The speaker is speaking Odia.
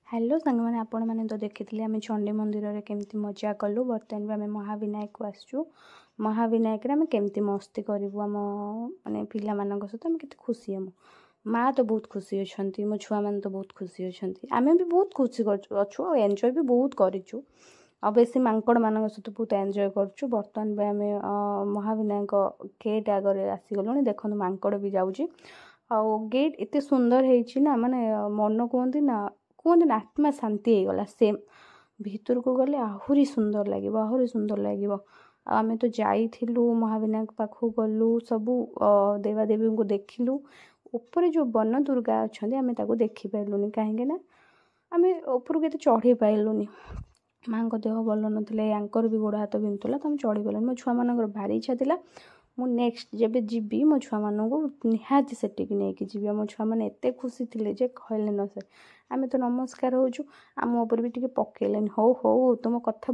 ହ୍ୟାଲୋ ସାଙ୍ଗମାନେ, ଆପଣମାନେ ତ ଦେଖିଥିଲେ ଆମେ ଚଣ୍ଡୀ ମନ୍ଦିରରେ କେମିତି ମଜା କଲୁ। ବର୍ତ୍ତମାନ ବି ଆମେ ମହାବିନାୟକକୁ ଆସିଛୁ। ମହାବିନାୟକରେ ଆମେ କେମିତି ମସ୍ତି କରିବୁ, ଆମ ମାନେ ପିଲାମାନଙ୍କ ସହିତ ଆମେ କେତେ ଖୁସି ହେମୁ। ମା' ତ ବହୁତ ଖୁସି ଅଛନ୍ତି, ମୋ ଛୁଆମାନେ ତ ବହୁତ ଖୁସି ଅଛନ୍ତି, ଆମେ ବି ବହୁତ ଖୁସି ଅଛୁ ଆଉ ଏନ୍ଜୟ ବି ବହୁତ କରିଛୁ। ଆଉ ବେଶୀ ମାଙ୍କଡ଼ମାନଙ୍କ ସହିତ ବହୁତ ଏନ୍ଜୟ କରୁଛୁ। ବର୍ତ୍ତମାନ ବି ଆମେ ମହାବିନାୟକ ଗେଟ୍ ଆଗରେ ଆସିଗଲୁଣି। ଦେଖନ୍ତୁ, ମାଙ୍କଡ଼ ବି ଯାଉଛି। ଆଉ ଗେଟ୍ ଏତେ ସୁନ୍ଦର ହେଇଛି ନା, ମାନେ ମନ କୁହନ୍ତି ନା ଆତ୍ମା ଶାନ୍ତି ହେଇଗଲା। ସେମ୍ ଭିତରକୁ ଗଲେ ଆହୁରି ସୁନ୍ଦର ଲାଗିବ, ଆହୁରି ସୁନ୍ଦର ଲାଗିବ। ଆଉ ଆମେ ତ ଯାଇଥିଲୁ, ମହାବିନାୟକ ପାଖକୁ ଗଲୁ, ସବୁ ଦେବାଦେବୀଙ୍କୁ ଦେଖିଲୁ। ଉପରେ ଯେଉଁ ବନ ଦୁର୍ଗା ଅଛନ୍ତି, ଆମେ ତାକୁ ଦେଖିପାରିଲୁନି, କାହିଁକି ନା ଆମେ ଉପରକୁ ଏତେ ଚଢ଼ି ପାରିଲୁନି। ମାଆଙ୍କ ଦେହ ଭଲ ନଥିଲା, ୟାଙ୍କର ବି ଗୋଡ଼ ହାତ ବିନ୍ଧୁଥିଲା, ତ ଆମେ ଚଢ଼ି ପାରିଲୁନି। ମୋ ଛୁଆମାନଙ୍କର ଭାରି ଇଚ୍ଛା ଥିଲା। ମୁଁ ନେକ୍ସଟ ଯେବେ ଯିବି, ମୋ ଛୁଆମାନଙ୍କୁ ନିହାତି ସେଠିକି ନେଇକି ଯିବି। ଆଉ ମୋ ଛୁଆମାନେ ଏତେ ଖୁସି ଥିଲେ ଯେ କହିଲେ ନ ସରେ। ଆମେ ତ ନମସ୍କାର ହେଉଛୁ, ଆମ ଉପରେ ବି ଟିକେ ପକେଇଲେନି। ହଉ ହଉ, ତୁମ କଥା